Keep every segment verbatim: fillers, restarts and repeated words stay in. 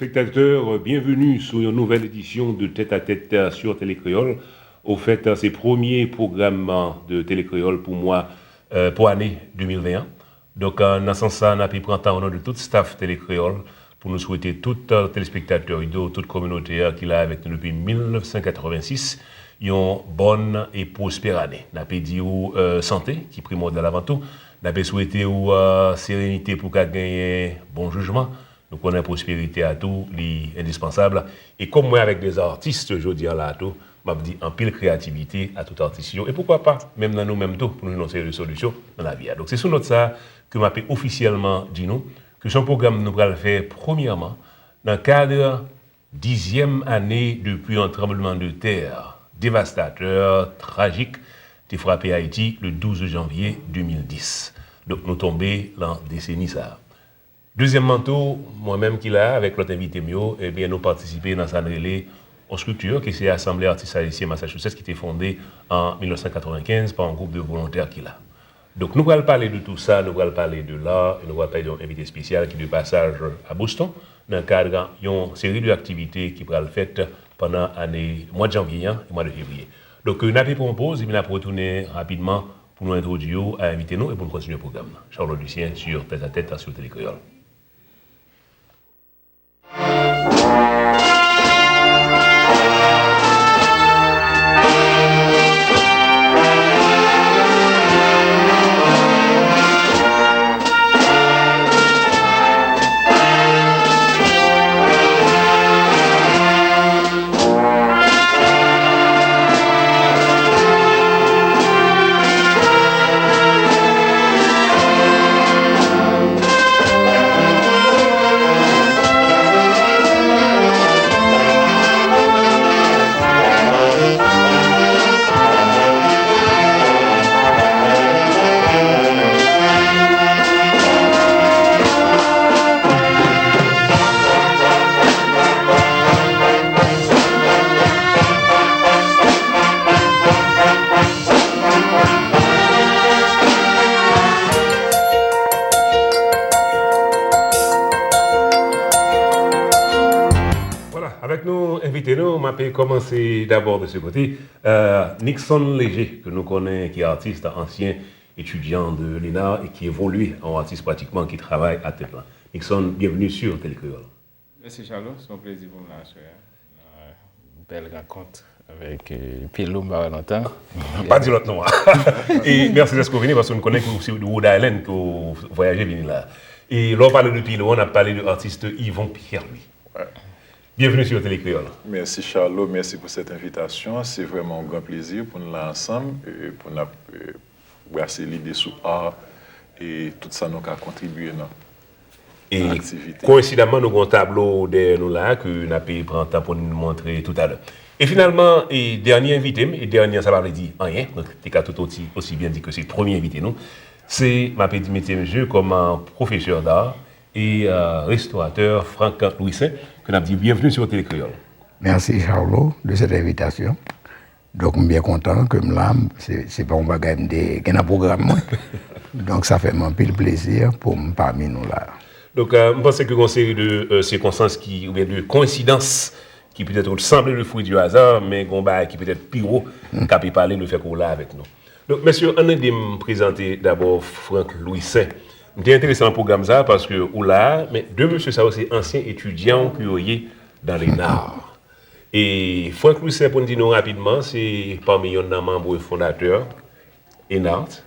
Telespectatè, byenveni sou yon nouvèl edisyon de Tèt a Tèt sur Télé Créole. Ofèt, se premye pwogram de Télé Créole pou mwa, euh, pou ane de mil ven an. Donk, euh, nan sans sa, n ape pran tan o non de tout staff Télé Créole pou nou swete tout, euh, telespektatè yo, tout kominote a ki la avèk nou depi mil nèf san katrevensis, yon bòn e pwospè ane. N ape di ou, euh, sante, ki primòdyal avan tou. N ape swete ou, euh, serenite pou ka genyen bon jijman. Nou konnen pwosperite a tou, li endispansab. E kòm mwen avèk de atis jodi a la tou, m ap di anpil kreyativite a tout atis yo. E poukwa pa, menm nan nou menm tou, pou nou jwenn yon seri de solisyon nan lavi a. Donk, se sou nòt sa ke m ape ofisyèlman di nou ke se yon pwogram nou pral fè premyèman nan kad dizyèm ane depi yon tranblemanntè devastatè, trajik, te frape Ayiti le douz janvye de mil dis. Donk, nou tonbe lan deseni sa a. Dezyèmman tou, mwen menm ki la avèk lòt envite m yo, ebyen, nou patisipe nan sa n rele yon estrikti ki se Asanble Atis Ayisyen Massachusetts ki te fonde an mil nèf san katrevenkenz pa yon gwoup de volontè ki la. Donk, nou pral pale de tou sa, nou pral pale de la, e nou pral pale de yon envite espesyal ki de pasaj a Boston nan kad yon seri de aktivite ki pral fèt pandan ane, mwa de janvye an e mwa de fevriye. Donk, n ape pran yon poz, epi n ap retounen rapidman pou nou entwodui yo a envite nou e pou nou kontinye pwogram nan. Charlot Lucien sur Tèt a Tèt sur Télé Créole. Vwala, avèk nou, envite nou, m ape kòmanse dabò de se kote. Euh, Nixon Léger, ke nou konnen ki atis, ansyen etidyan de l'ENAR e ki evolye an atis pratikman, ki travay a tèt la. Nixon, byenveni sur Télé Créole. Mèsi, Charlot. Se yon plezi pou m la aswè a. Nan bèl rankont avèk, euh, Pilou, m pa wè lontan. Pa di lòt non an. E mèsi dèske w vini, paske nou konnen ke w se de Rhode Island ke w vwayaje vini la. E lè w pale de Pilou, n ap pale de atis Yvon Pierre Louis. Byenveni sur Télé Créole. Mèsi, Charlot. Mèsi pou sèt envitasyon. Se vrèman yon gran plezi pou n la ansanm, e pou n ap, e, brase lide sou art e tout sa nou ka kontribye nan aktivite. E koyensidaman, nou gen yon tablo dèyè nou la ke n ape pran tan pou n montre toutalè. E finalman, e dènye envite m, e dènye an sa pa vle di anyen, nou te ka tout osi, osi byen di ke se premye envite nou, se, m ape di, mesye, mesye, kòm pwofesè d'art e, euh, restoratè Franck Louissaint, ke n ap di byenveni sur Télé Créole. Mèsi, Charlot, de cette invitation. Donk, m byen kontan ke m la. Se, se pa yon bagay m te gen nan pwogram mwen. Donk, sa fè m anpil plezi pou m pami nou la. Donk, euh, m panse ke gen yon seri de, euh, sikonstans ki, oubyen de koyensidans ki petèt sanble le fruit du hasard, men gen yon bagay ki petèt pi wo k ape pale, le fè ke w la avèk nou. Donk, mesye, ann ede m prezante dabò Franck Louissaint. M te enterese nan pwogram sa a paske ou la, men de mesye sa yo se ansyen etidyan ke yo ye dans l'ENAR. E Franck Louissaint, pou n di nou rapidman, se pami yonn nan manm fondatè ENART,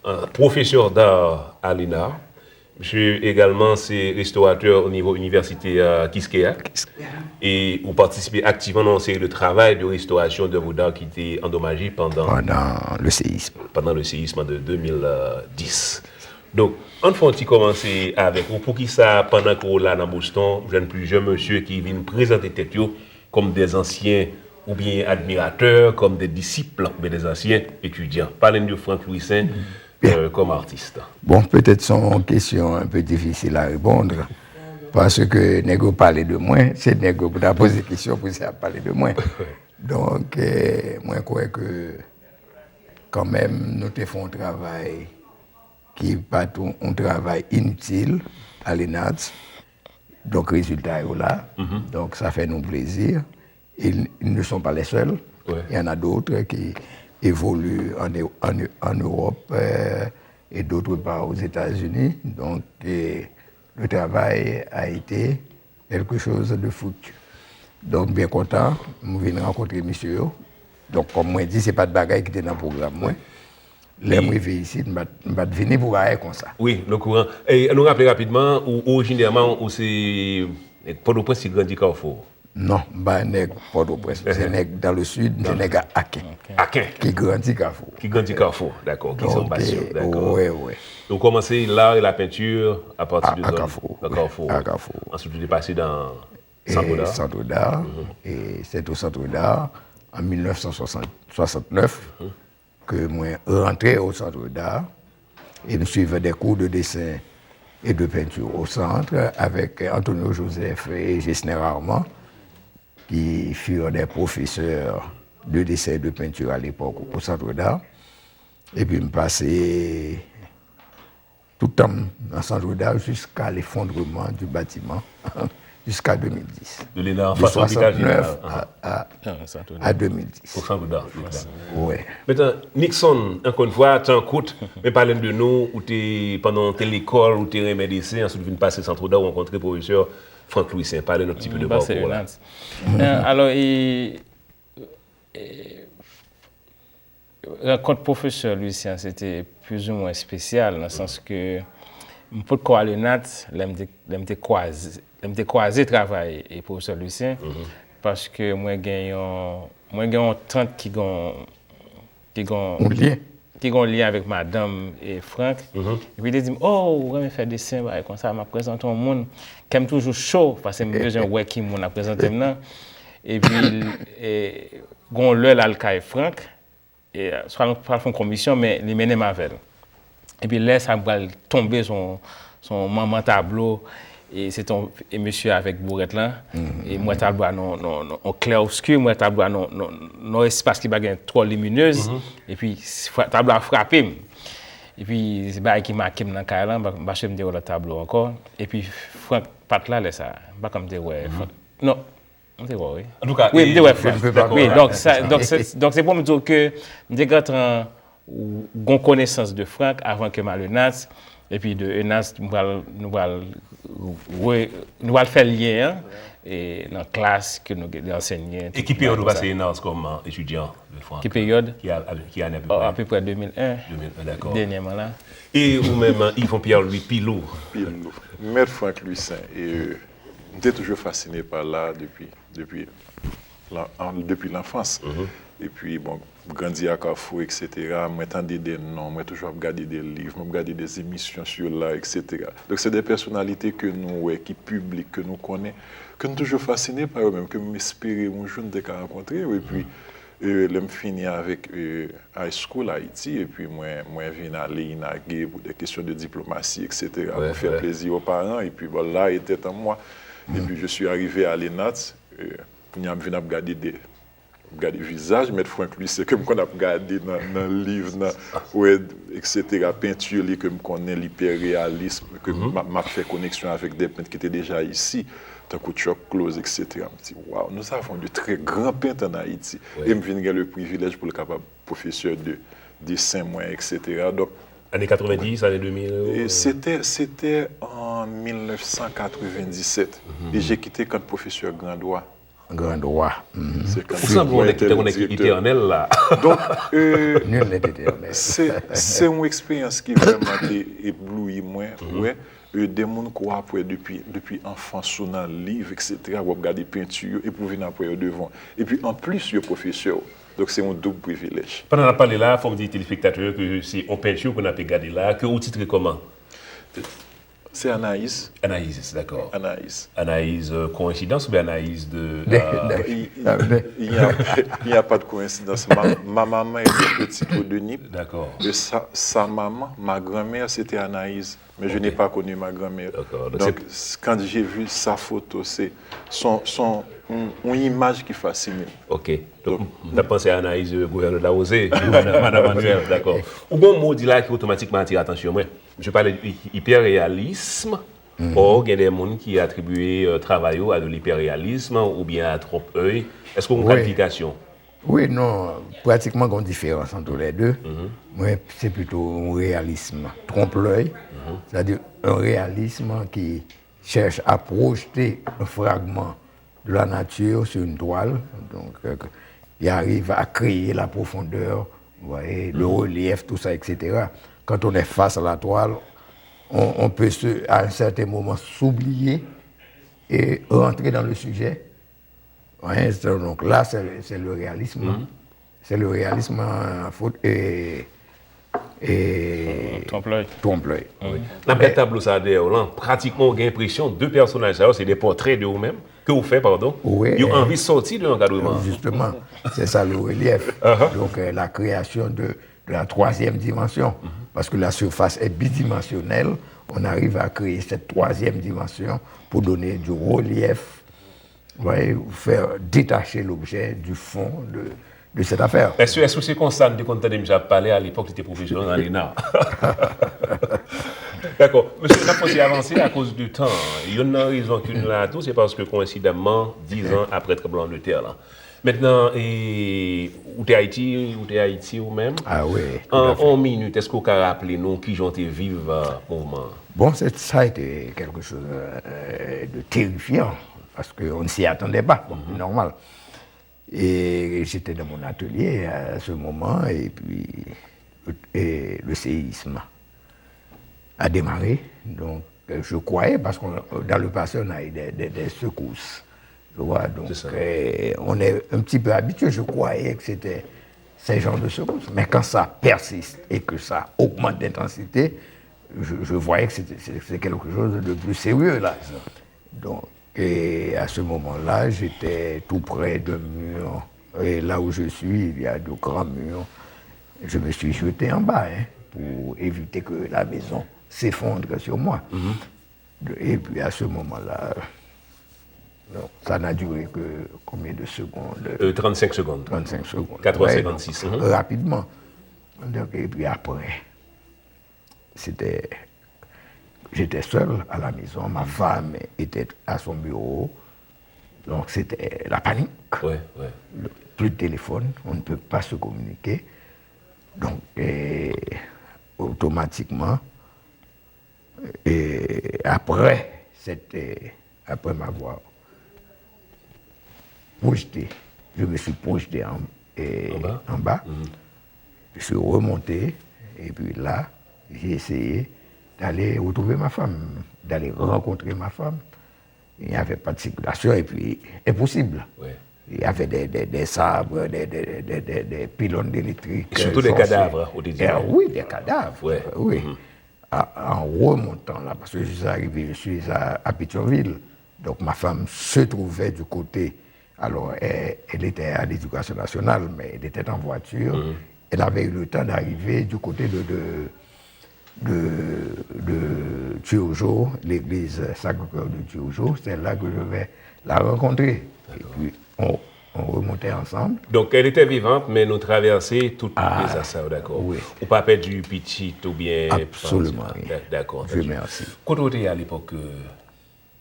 euh, pwofesè d'art à l'ENAR. Misye egalman se restoratè o nivo inivèsite, euh, Kiskeya. E ou patisipe aktivman nan yon seri de travay de restorasyon d'œuvres d'art ki te andomaje pandan, pandan le séisme, pandan le séisme de de mil dis. Donk, ann fè yon ti kòmanse avèk ou. Poukisa, pandan ke w la nan Boston, m jwenn plizyè mesye ki vin prezante tèt yo kòm de ansyen oubyen admiratè, kòm de disip, oubyen de ansyen etidyan. Pale n de Franck Louissaint, euh, kòm atis. Bon, petèt se yon kesyon un peu difficile à répondre, paske nèg yo pale de mwen, se nèg yo pou ta poze kesyon pou se ap pale de mwen. Donk, euh, mwen kwè ke kanmenm nou te fè yon travay ki pa t yon, yon travay initil a l'ENART. Donk, rezilta yo la. Donk, sa fè nou plezi. Et ils ne sont pas les seuls. Il y en a d'autres qui évoluent en, en, en Europe euh, et d'autre part aux États-Unis. Donc, euh, le travail a été quelque chose de fructueux. Donk, byen kontan, m vin rankontre misye yo. Donk, kòm mwen di, se pa t bagay ki te nan pwogram mwen. Lè m rive isit, m pa t, m pa t vini pou bagay konsa. Wi, nou okouran. E nou raple rapidman, ou orijinèman, ou se nèg Pòtoprens ki grandi Kafou? Non, m pa nèg Pòtoprens. M se nèg dans le sud, m se nèg a Aken. Aken. Ki grandi Kafou. Ki grandi Kafou, dakò. Ki Donk, Zambas yo, e, dakò. Wè, wè. Ou kòmanse l'art et la peinture à partir A, de a zòn, Kafou, a wi, Kafou, a wi. Kafou. Answit, ou te pase nan Centre d'Art. Centre d'Art, e, c'est au Centre d'Art, an mil nèf san swasant, swasant nèf, ke mwen rantre au Centre d'Art, e m suiv des cours de dessin et de peinture au centre avec Antonio Joseph et Gesner Armand, qui furent des professeurs de dessin et de peinture à l'époque au Centre d'Art. Epi m pase tout tan m nan Centre d'Art jusqu'à l'effondrement du bâtiment, jusqu'à deux mille dix. De l'ENA, de soixante-neuf à, à, à deux mille dix. Au Centre d'Art, l'ENA. Ouais. Maintenant, Nixon, encore une fois, tan kout, men pale m de nou, ou te, pandan w te lekòl, ou te renmen desen, answit ou vin pase Centre d'Art, ou rankontre pwofesè Franck Louissaint. Pale nou un petit peu de parcours la. Alò, e, e, rankont pwofesè Lucien, se te plizoumwen espesyal, nan sans ke m potko al ENAT, lè m te, lè m te kwaze, lè m te kwaze travay e pwofesè Lucien, paske mwen gen yon, mwen gen yon tant ki gen, ki gen, Yon lyen. ki gen yon lyen avèk madanm e Frank. Epi li te di m, "Oh, ou renmen fè desen, bagay konsa, m ap prezante yon moun." Kè m toujou cho, paske m bezwen wè ki moun ap prezante m nan. Epi, e, gon lè l al kay Frank, e, swa nou pral fè yon komisyon, men li mennen m avè l. Epi lè sa m pral tonbe sou, sou manman tablo, e se te yon, e mesye avèk bourèt lan, e m wè tablo a nan, nan, nan, an klè obski, m wè tablo a nan, nan, nan espas ki pa gen twò liminez, epi fra-, tablo a frape m. Epi se bagay ki make m nan kay lan, m pa, m pa chèche m te wè lòt tablo ankò. Epi Frank pa t la lè sa a, m pa kwè m te wè Frank. Non, m te wè, wi. Antouka, wi, m te wè Frank. Wi, donk, sa, donk, se, donk, se pou m di w ke m te gentan gon konesans de Frank avan ke m al ENAS, epi de ENAS, nou pral, nou pral re-, nou pral fè lyen an, e nan klas ke nou gen, ansenyen. E ki peryòd ou pase ENAS kòm etidyan de Frank? Ki peryòd? Ki a-, ki ane apeprè? Oh, apeprè de mil en. De mil en, dakò. Dènyèman la. E ou menm, Yvon Pierre Louis Pilou? Pilou. Mèt Frank Louissaint, e M te toujou fasine pa l depi, depi, depi lanfans. Epi, bon, m grandi a Kafou, etsetera. Mwen tande de non, mwen toujou ap gade de liv, mwen ap gade de emisyon sou la, etsetera. Donk, se de pèsonalite ke nou wè, ki piblik, ke nou konnen, ke nou toujou fasine pa yo menm, ke m espere yon jou n te ka rankontre yo. Epi, e, lè m fini avèk, e, High School Haiti, epi mwen, mwen vin ale inage pou de kesyon de diplomasi, etsetera, pou fè plezi o paran, epi bon, la e tèt an mwa. Epi je suis arrivé à l'ENAT, e, kounye a m vin ap gade de, ap gade vizaj Mèt Frank Louissaint ke m konn ap gade nan, nan liv, nan, wè, etsetera, penti li ke m konnen, li pè reyalis, ke m ap, m ap fè koneksyon avèk de pent ki te deja isi, tankou Chuck Close, etsetera. M di, waw, nous avons de très grands peintres en Haïti. E m vin gen le privilèj pou l kapab pwofesè de desen mwen, etsetera. Donk, ane katrevendis, ane de mil? E se te, se te an mil nèf san katrevendisèt. E je kite kan pwofesè Grandwa. Grandwa. Se kan... Ou sanble yon nèg ki te konn ekri etènèl la. Donk, e, se, se yon eksperyans ki vrèman te eblouyi mwen, wè, e, de moun ke w ap wè depi, depi anfans ou nan liv, etsetera, w ap gade penti yo, epi w vin ap wè yo devan w. Epi anplis, yo pwofesè w. Donk, se yon doub privilèj. Pandan n ap pale la, fò m di telespektatè yo ke se yon penti ke n ape gade la, ke ou titre kòman? Se Anayiz. Anayiz, dakò. Anayiz. Anayiz, euh, coïncidence oubyen anayiz de, euh... Il, il, il n'y a, il n'y a pas de coïncidence. Ma, ma maman était de Petite-Côte de Nip. D'accord. Et sa, sa maman, ma grand-mère, c'était Anayiz. Mais je n'ai pas connu ma grand-mère. D'accord. Donc, quand j'ai vu sa photo, c'est son, son, un, une image qui fascine. Ok. Donk, m t ap panse a Anayiz, euh, gouvènè Larose, madanm, madanm Manuel, dakò. Ou gon mo w di la ki otomatikman atire atansyon mwen. Misye pale de hi-, hiperréalisme, Or, gen de moun ki atribiye euh, travay yo a de l'hyperréalisme oubyen a trompe-l'œil. Èske w gen yon kalifikasyon? Wi, non, pratikman gen yon diferans ant lè de. Mwen, se plito yon realism trompe-l'œil, c'est-à-dire un réalisme qui cherche à projeter un fragment de la nature sur une toile, donc euh, qui arrive à créer la profondeur, vous voyez, le relief, tout ça, et cetera. Quand on est face à la toile, on, on peut se, à un certain moment s'oublier et rentrer dans le sujet. Ouais, c'est- donc là, c'est c'est le réalisme. C'est le réalisme euh, faut- et, et Trompe-l'œil. Trompe-l'œil. N ap gade tablo sa a dèyè w lan, pratikman w gen enpresyon de pèsonaj sa yo se de pòtrè de ou menm, ke w fè, padon. Wi. Yo anvi sòti de ankadreman. Justement, c'est ça le relief. Donc euh, la création de, de la troisième dimension. Parce que la surface est bidimensionnelle, on arrive à créer cette troisième dimension pour donner du relief, vous voyez, faire détacher l'objet du fond de, de cette affaire. Èske èske se konsa n te konn tande misye ap pale a lepòk li te pwofesè nan lena? Dakò. Mesye, n ap fòse avanse akoz de tan. Youn nan rezon ke n la tou, se paske koensidanman, diz an apre tranblemanntè la. Mentnan, e, ou te Ayiti, ou te Ayiti ou menm? Ah oui, tout An à fait. Yon minit, èske w ka raple nou kijan w te viv euh, mouvman an? Bon, c'est- ça a été quelque chose euh, de terrifiant, parce qu'on ne s'y attendait pas, bon, normal. Et j'étais dans mon atelier à ce moment, et puis et le séisme a démarré. Donc, euh, je croyais, parce que dans le passé, on a eu des, des- des secousses. Tu vois, donc, C'est ça. euh, on est un petit peu habitué. Je croyais que c'était ces genres de secousses. Mais quand ça persiste et que ça augmente d'intensité, je, je voyais que c'était- c'est c'est quelque chose de plus sérieux, là. Donc, et à ce moment-là, j'étais tout près d'un mur. Et là où je suis, il y a de grands murs. Je me suis jeté en bas hein, pour éviter que la maison s'effondre sur moi. Et puis à ce moment-là, non, ça n'a duré que combien de secondes? Euh, trannsenk segonn. Trannsenk segonn. Quatre heures Ouais, cinquante-six, donc, mhm. Rapidement. Donc, et puis après, c'était, j'étais seul à la maison, ma femme était à son bureau. Donc, c'était la panique. Ouais, ouais. Le- plus de téléphone, on ne peut pas se communiquer. Donc, et automatiquement, et après, cette, euh, après m'avoir projeté, je me suis projeté en, et- En bas? En bas. Je suis remonté et puis là, j'ai essayé d'aller retrouver ma femme, d'aller rencontrer ma femme. Il n'y avait pas de circulation et puis impossible. Ouais. Il y avait des, des, des sabres, des, des, des, des, des pylônes électriques. Et surtout des euh, chaussés. Cadavres, ou te di. Eh oui, des cadavres. Ouais. Oui. En, en remontant là, parce que je suis arrivé, je suis à, à Pétionville. Donc ma femme se trouvait du côté. Alors, elle, elle était à l'éducation nationale, mais elle était en voiture. Elle avait eu le temps d'arriver du côté de, de, de, de Turgeau, l'église Sacré-Cœur de Turgeau. C'est là que je vais la rencontrer. Et puis, on, on remontait ensemble. Donc, elle était vivante, mais nous traversé tout dezas sa yo, dakò. Oui. Ou pa pèdi pitit oubyen Absolument paran? Rien. Dakò. Dieu merci. Kote w te ye alepòk, euh,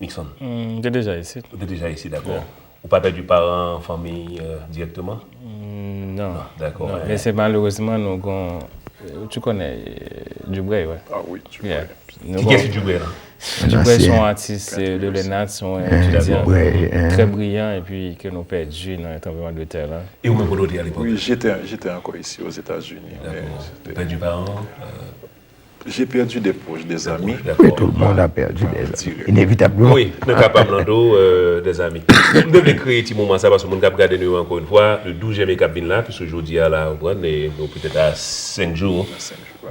Nixon? M te deja isit. Ou te deja isit, dakò. Ou pa pèdi paran, fanmi, euh, dirèkteman? Mm, non. Dakò. Non, men se malerezman nou gon, euh, tu connais, euh, Dubreuil, ouais. Ah oui, tu Yeah. peux. Nou Ki gon- kès se Dubreuil la? Dubreuil se yon atis euh, de l'ENAT, se yon etidyan Dubreuil, hein. trè briyan epi ke nou pèdi nan tranblemanntè la. E ou menm kote w te ye alepòk? Oui, j'étais, j'étais encore ici aux États-Unis. Mais Dakò. Ou c'était- pèdi paran? Euh, J'ai perdu des proches, des amis. Dakò. Oui, tout le monde a perdu des Direct. inévitablement. Wi, nan ka pa m lan tou, euh, dezami. M te vle kreye ti moman sa paske moun k ap gade nou yo ankò yon fwa, le douz janvye k ap vin la, piske jodi a la, ou konprann, e nou petèt a senk jou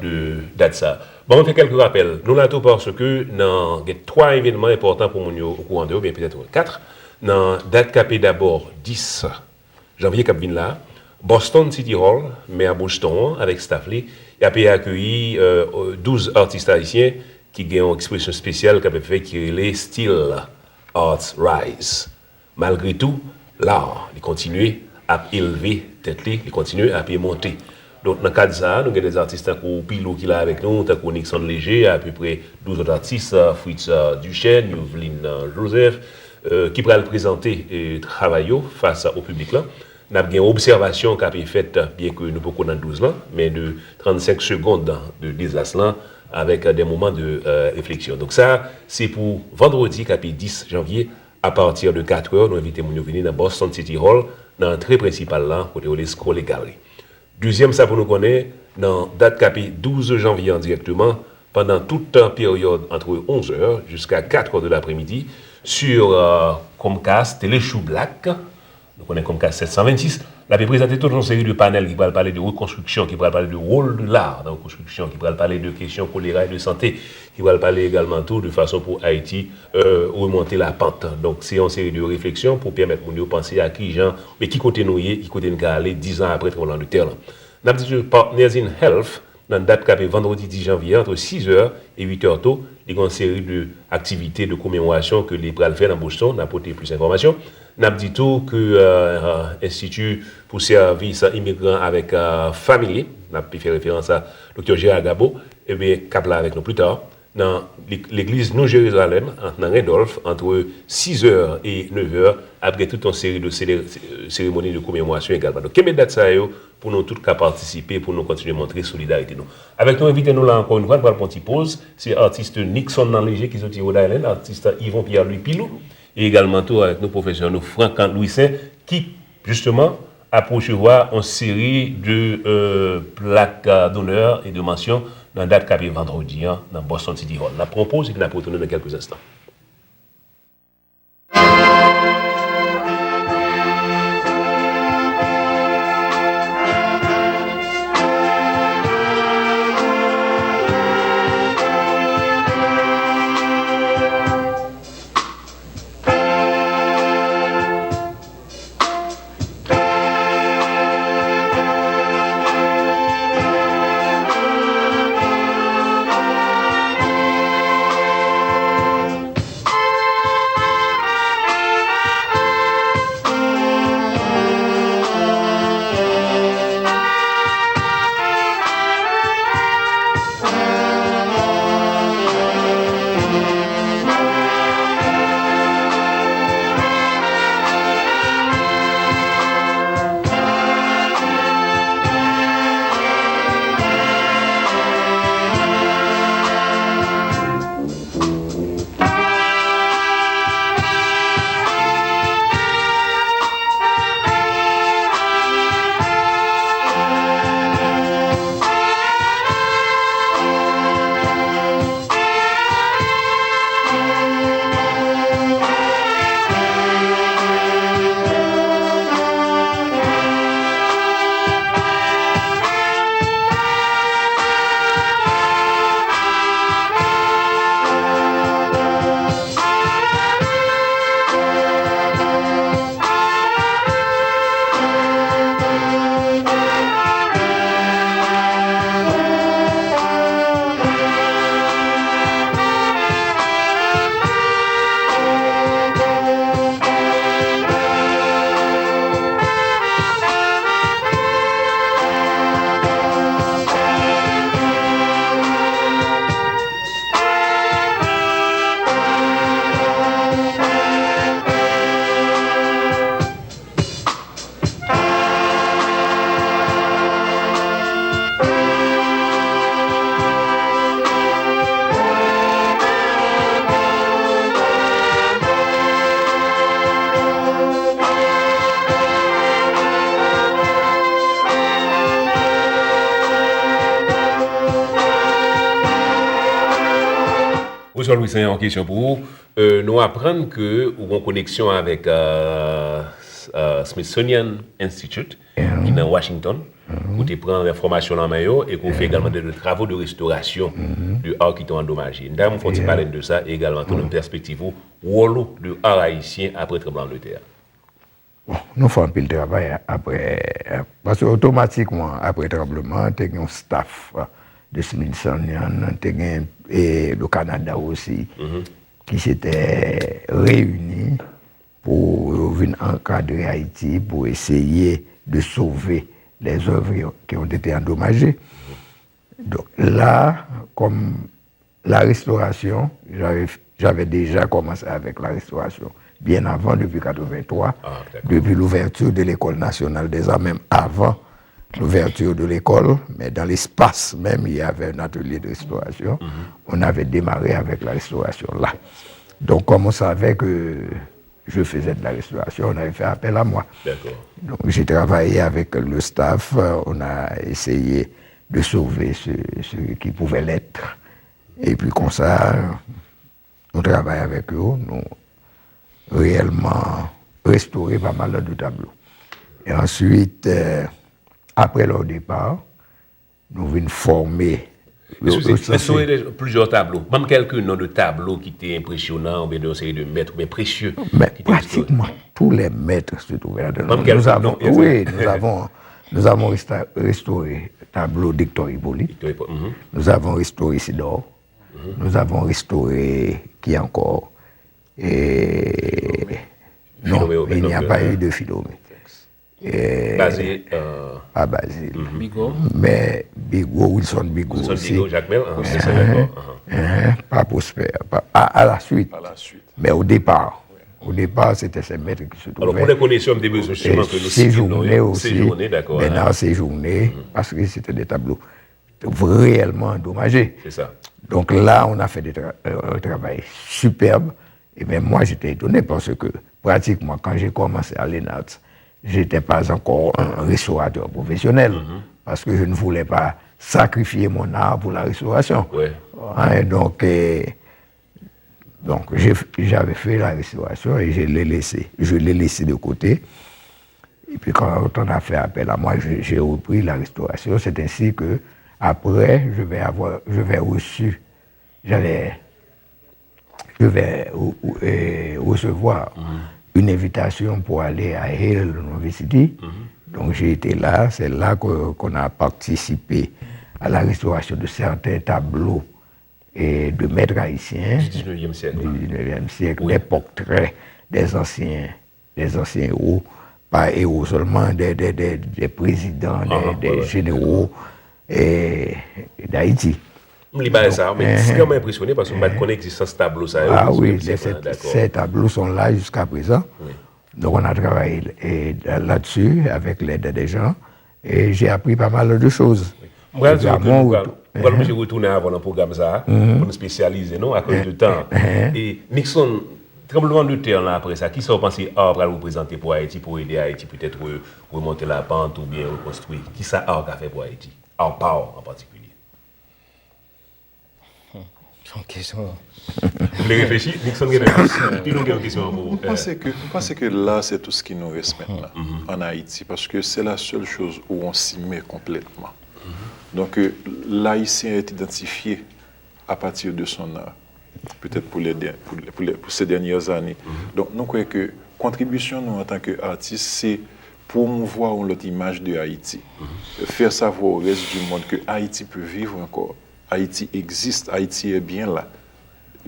de dat sa. Bon, mwen fè kèlke rapèl. Nou la tou paske nan gen twa evènman enpòtan pou moun yo okouran de yo, oubyen petèt kat. Nan dat k ape dabò dis janvye k ap vin la, Boston City Hall, mè Boston an avèk staff li, y ape akeyi euh, douz atis ayisyen ki gen yon ekspresyon espesyal k ape fè ki rele Still Arts Rise. Malgre tou, lar li kontinye ap elve tèt li, li kontinye ap monte. Donk, nan kad sa a, nou gen de atis tankou Pilou ki la avèk nou, tankou Nixon Léger, apeprè douz lòt atis, Fritz Duchesne, Youvlin Joseph, ki pral prezante travay yo fas o piblik lan. N ap gen obsèvasyon k ap fèt, byenke nou poko nan douz lan, men de trannsenk segond de dezas lan, avèk de moman de refleksyon. Donk sa, se pou vandredi k ap ye dis janvye, apati de katrè, nou envite moun yo vini nan Boston City Hall, nan antre prensipal lan, kote yo Lescot Gallery. Dezyèm sa pou nou konnen, nan dat k ap ye douz janvye an dirèkteman, pandan tout peryòd antre onzè jiska katrè de lapremidi, sur Comcast, Tele Chou Black, nou konnen Comcast sèt san vennsis, l ap prezante tout yon seri de panèl ki pral pale de rekonstriksyon, ki pral pale de wòl de lar nan rekonstriksyon, ki pral pale de kesyon kolera e de sante, ki pral pale egalman tou de fason pou Ayiti remonte lapant. Donk, se yon seri de refleksyon pou pèmèt moun yo panse a ki jan, men ki kote nou ye, ki kote n ka ale diz an apre tranblemanntè lan. N ap di tou Partners in Health, nan dat k ap ye vandredi dis janvye, antre sizè e uitè to, li gen yon seri de aktivite de komemorasyon ke li pral fè nan Boston. N a pote plis enfòmasyon. N ap di tou ke Enstiti pou Sèvis Imigran avèk Fanmi, n ap fè referans a Doktè Gérard Gabo, ebyen, k ap la avèk nou pli ta, nan legliz Nou Jerizalèm, nan Randolph, antre sizè e nevè, ap gen tout yon seri de seremoni de komemorasyon egalman. Donk, kenbe dat sa yo pou nou tout ka patisipe, pou nou kontinye montre solidarite nou. Avèk nou, envite nou la ankò yon fwa, nou pral pran ti poz. Se atis Nixon nan Leje ki soti Rhode Island, atis Yvon Pierre Louis Pilou, e egalman tou avèk nou pwofesè nou Franck Louissaint, ki, jisteman, ap resevwa yon seri de plak donè e de mansyon nan dat k ap ye vandredi an nan Boston City Hall. N ap pran yon poz epi n ap retounen nan kèlke enstan. Pwofesè Louissaint, yon kesyon pou ou. Euh, nou aprann ke ou gen koneksyon avèk euh, euh, Smithsonian Institute, ki nan Washington, pou te pran enfòmasyon nan men yo, e ke w fè egalman de, de travaux de restauration de art ki te andomaje. N ta renmen fè yon ti pale de sa, e egalman tou nan pèspektiv ou, wòl ou de art ayisyen apre tranblemanntè a. Bon, nou fè anpil travay apre, paske otomatikman apre tranbleman, te gen yon staff de Smithsonian, te gen e, le Canada osi, ki se te reyini pou yo vin ankadre Ayiti, pou eseye de sove les œuvres qui ont été endommagées. Donc là, comme la restauration, j'avais, j'avais déjà commencé avec la restauration bien avant, depuis quatre-vingt-trois, depuis l'ouverture de l'École nationale des arts, même avant l'ouverture de l'école, mais dans l'espace même, il y avait un atelier de restauration. On avait démarré avec la restauration là. Donc, comme on savait que je faisais de la restauration, on avait fait appel à moi. Donc, j'ai travaillé avec le staff, euh, on a essayé de sauver ce, ce qui pouvait l'être. Et puis, comme ça, nou travay avèk yo, nou reyèlman restore pa mal de tablo. E answit, euh, apre leur départ, nou vin fòme. Restore plizyè tablo. Ban m kèlke non de tablo ki te enpresyonan oubyen de yon seri de mèt oubyen presye ki te restore. Pratiquement tous les maîtres se trouvaient là-dedans. Nous avons, oui, nous avons, nous avons restauré tablo d'Hector Hyppolite. Nous avons restauré Isidore. Nous avons restauré, qui encore? Et, non, il n'y a pas eu de Philomé. Bazile. Pas Bazile. Mais Bigot, Wilson Bigot aussi. Pas Prosper. À la suite. Mais au départ, au départ, c'était ces maîtres qui se trouvaient. Alò, pou lè koneksyon, m te bezwen jisteman ke nou site non yo. Séjourné aussi. Bernard Séjourné, parce que c'était des tableaux réellement endommagés. C'est ça. Donc là, on a fait des tra- euh, un travail superbe. Et même moi, j'étais étonné parce que pratiquement, quand j'ai commencé à l'ENARTS, j'étais pas encore un restaurateur professionnel parce que je ne voulais pas sacrifier mon art pour la restauration. Ouais. Hein, donc, euh, donc j'ai- j'avais fait la restauration et je l'ai laissé. Je l'ai laissé de côté. Et puis quand on a fait appel à moi, j'ai j'ai repris la restauration. C'est ainsi que, après, je vais avoir, je vais reçu, j'allais, je vais euh, euh, recevoir une invitation pour aller à Yale University. Donc j'ai été là, c'est là que qu'on a participé à la restauration de certains tableaux et de maîtres haïtiens Du dix-neuvième siècle. Du dix-neuvième siècle, des portraits des anciens, des anciens héros, pas héros seulement, des, des, des, des présidents, des, des généraux eh, d'Haïti. M li bagay sa, men extrèmman enpresyonnen paske m pa t konnen egzistans tablo sa yo. Ah oui, ces tableaux sont là jusqu'à présent. Donc on a travaillé eh, là-dessus avec l'aide des gens et j'ai appris pas mal de choses. M pral di w ke nou pral oblije retounen avè w nan pwogram sa a pou nou espesyalize nou akoz de tan. E Nixon, tranblemanntè an apre sa, kisa w panse art pral reprezante pou Ayiti, pou ede Ayiti petèt remonte lapant oubyen rekonstwi? Kisa art ka fè pou Ayiti? Art pa w an patikilye. Se yon kesyon. Ou vle reflechi? Nixon gen yon kesyon. Pi nou gen yon kesyon pou. Mwen panse ke, mwen panse ke l'art c'est tout ce qui nous reste maintenant en Haïti, parce que c'est la seule chose où on s'y met complètement. Donc, euh, l'Haïtien est identifié à partir de son art, peut-être pour, les, pour, pour, les, pour ces dernières années. Donc, nou kwè ke kontribisyon nou antan ke artis, se pwomouvwa yon lòt imaj de Ayiti. Faire savoir au reste du monde que Haïti peut vivre encore. Haïti existe, Haïti est bien là.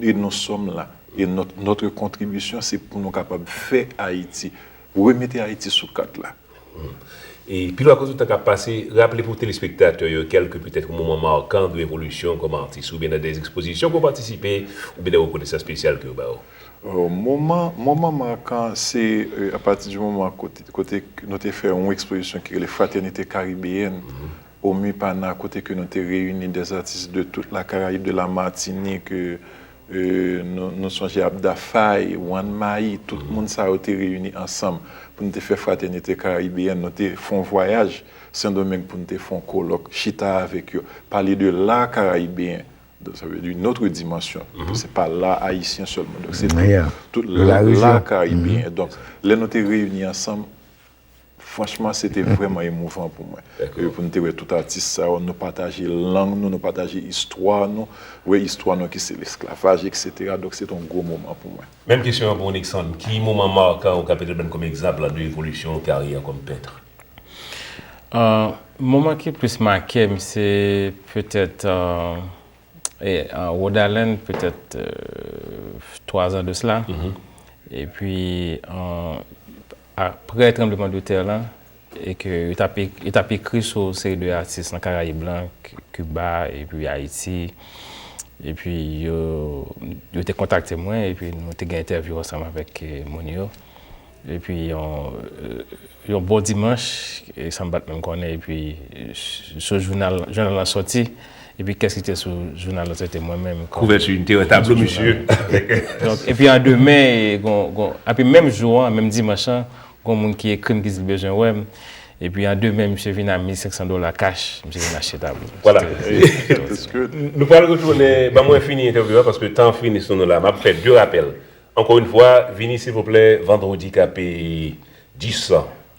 Et nous sommes là. Et notre, notre contribution, c'est pour nou kapab fè Ayiti, remete Ayiti sou kat la. E pi lwen, akoz de tan k ap pase, raple pou telespektatè yo kèlke petèt moman makan de evolisyon kòm atis oubyen nan de ekspozisyon ke w patisipe oubyen de rekonesans espesyal ke yo ba w. Moman, moman makan se apati di moman kote, kote nou te fè yon ekspozisyon ki rele Fraternité Caribéenne, Omipana, kote ke nou te reyini des artistes de toute la Caraïbe, de la Martinique, euh, nou, nou sonje Abda Faye, Juan Mayi, tout moun sa yo te reyini ansanm pou nou te fè Fraternité Caribéenne, nou te fè yon vwayaj Sendomeng pou nou te fè yon kolòk, chita avèk yo, pale de l'art caribéen. Donc, ça veut dire une autre dimension. C'est pas l'art haïtien seulement. Donc, c'est tout, tout l'art caribéen. Donc, lè nou te reyini ansanm, franchman, se te vrèman emouvan pou mwen. Pou nou te wè tout atis sa yo, nou pataje lang nou, nou pataje istwa nou, wè istwa nou ki se lesklavaj, et cetera. Donk, se te yon gwo moman pou mwen. Menm kesyon an pou Nixon, ki moman makan ou ka petèt ban n kòm egzanp de evolisyon karyè kòm pent? Moman ki plis make m, se petèt Rhode Island, petèt twa zan de sila. Epi, apre tranblemanntè lan, e ke yo t ap ek- yo t ap ekri sou seri de atis nan Karayib lan, K- Kiba epi Ayiti. Epi yo, yo te kontakte mwen, epi nou te gen entèvyou ansanm avèk eh, moun yo. Epi yon, eh, yon bon dimanch, e san m pa t menm konnen, epi eh, sou jounal, jounal lan soti, epi kès ki te sou jounal lan, se te mwen menm. Kouvèti, te wè tablo misye. Donk, epi an demen, eh, gon, gon, epi menm jou an, menm dimanch an, gon moun ki ekri m, ki di l bezwen wè m. Epi an demen, misye vin a mil senk san dola kach, misye vin achte tablo. Vwala. Nou pral retounen, ban mwen fini entèvyou a, paske tan an fini sou nou la. M ap fè de rapèl. Ankò yon fwa, vini silvouplè vandredi k ap dis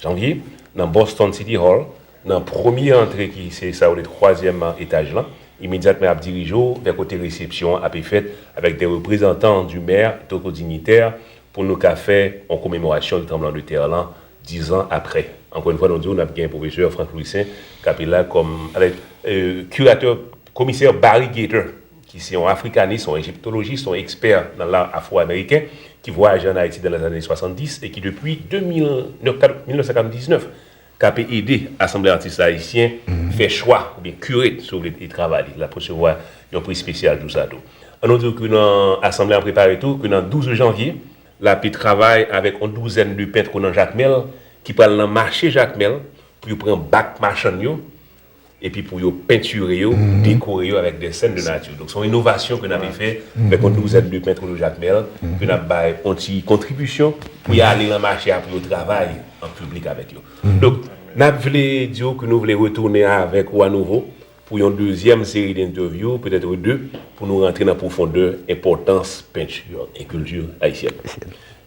janvye, nan Boston City Hall, nan premye antre ki se sa yo le twazyèm etaj lan, imedyatman ap dirije w vè kote resepsyon an ape fèt avèk de reprezantan di mè, doto dinyitè, pou nou ka fè yon komemorasyon de tranbleman de tè lan dizan aprè. Ankò yon fwa, nou di w, n ap gen pwofesè Frank Louissaint k ape la kòm, alè, eh, kiratè, komisè Barry Gaither, ki se yon afrikanis, yon ejiptolojis, yon ekspè nan lar afwo-ameriken, ki vwayaje ann Ayiti nan lèzane swasanndis e ki depi de mil nèf, mil nèf san katrevendiznèf, k ape ede Asanble Atis Ayisyen fè chwa oubyen curate, si w vle, e travay li. L ap resevwa yon pri espesyal tou sa tou. An nou di w ke nan Asanble an prepare tou, ke nan douz janvye, l ape travay avèk yon douzèn de pent nan Jakmèl ki pral nan mache Jakmèl pou yo pran bak machann yo, epi pou yo pentire yo, dekore yo avèk de sèn de nati. Donk, se yon inovasyon ke n ape fè avèk yon douzèn de pent de Jakmèl, ke n ap bay yon ti kontribisyon pou y ale nan mache a, pou yo travay an piblik avèk yo. Donk, n ap vle di w ke nou vle retounen avèk ou anouvo pou yon dezyèm seri de entèvyou, petèt de, pou nou rantre nan pwofondè enpòtans penti e kilti ayisyèn.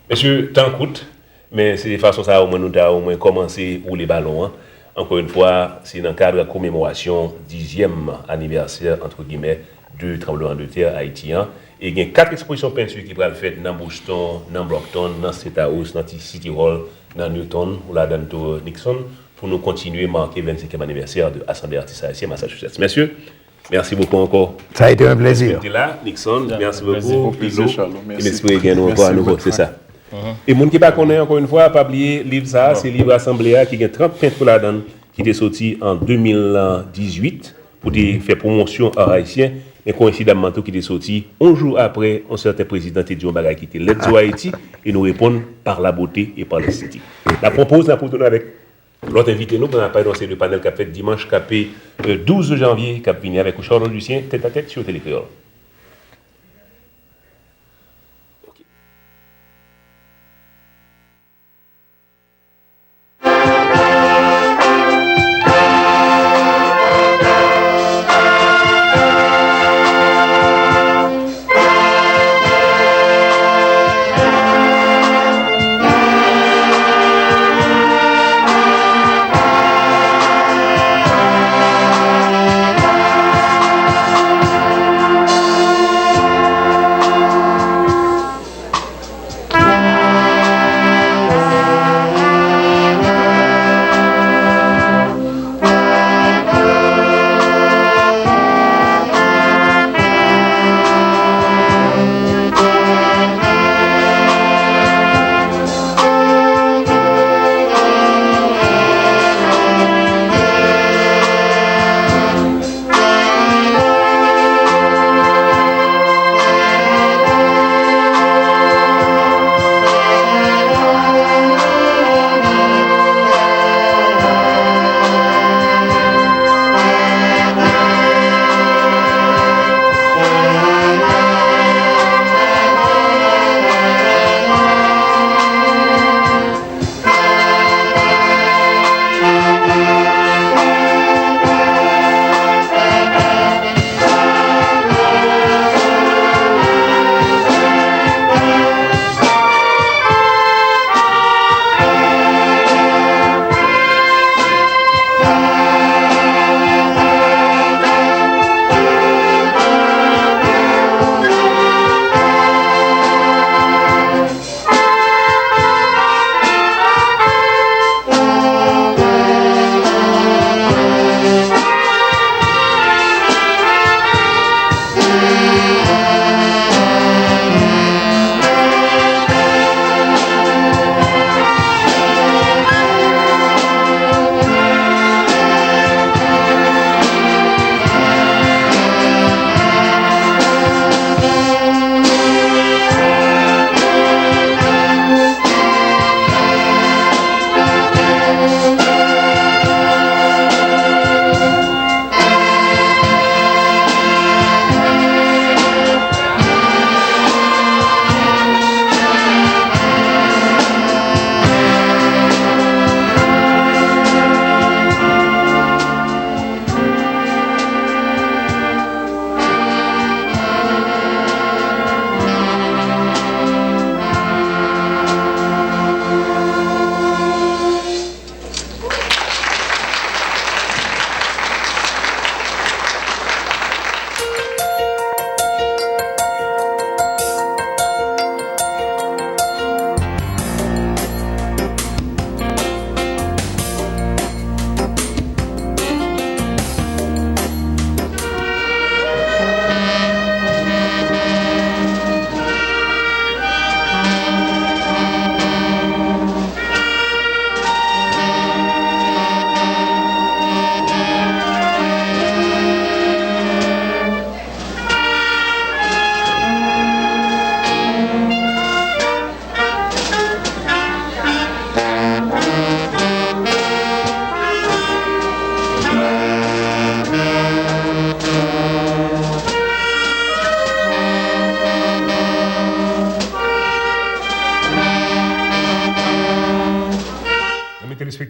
Mesye, tan kout, men se fason sa a omwen nou ta omwen kòmanse woule balon an. Ankò yon fwa, se nan kad komemorasyon dizyèm anivèsè, antre gimè, de tranbleman de tè Ayiti an. E gen kat ekspozisyon penti ki pral fèt nan Boston, nan Brockton, nan State House, nan City Hall, nan Newton, ou ladan tou Nixon, pou nou kontinye make vennsenkyèm anivèsè de Asanble Atis Ayisyen Massachusetts. Mesye, mèsi bokou ankò. Sa a été un plaisir. Te la, Nixon, mèsi bokou. Pilo, e m espere gen nou ankò anouvo, se sa. E moun ki pa konnen, ankò yon fwa, pa bliye liv sa a, se liv Asanble a ki gen trant pent ladan l, ki te soti an de mil dizuit pou te fè pwomosyon ar ayisyen, men koyensidaman tou ki te soti yon jou aprè yon sèten prezidan te di yon bagay ki te lèd sou Ayiti, e nou reponn par la beauté et par l'esthétique. N ap pran poz, n ap retounen avèk lòt envite nou, pou n ap pale nan seri de panèl k ap fèt dimanch k ap, eh, douz janvye k ap vini avèk ou, Charles Lucien, tèt a tèt sou Tele Kreyòl.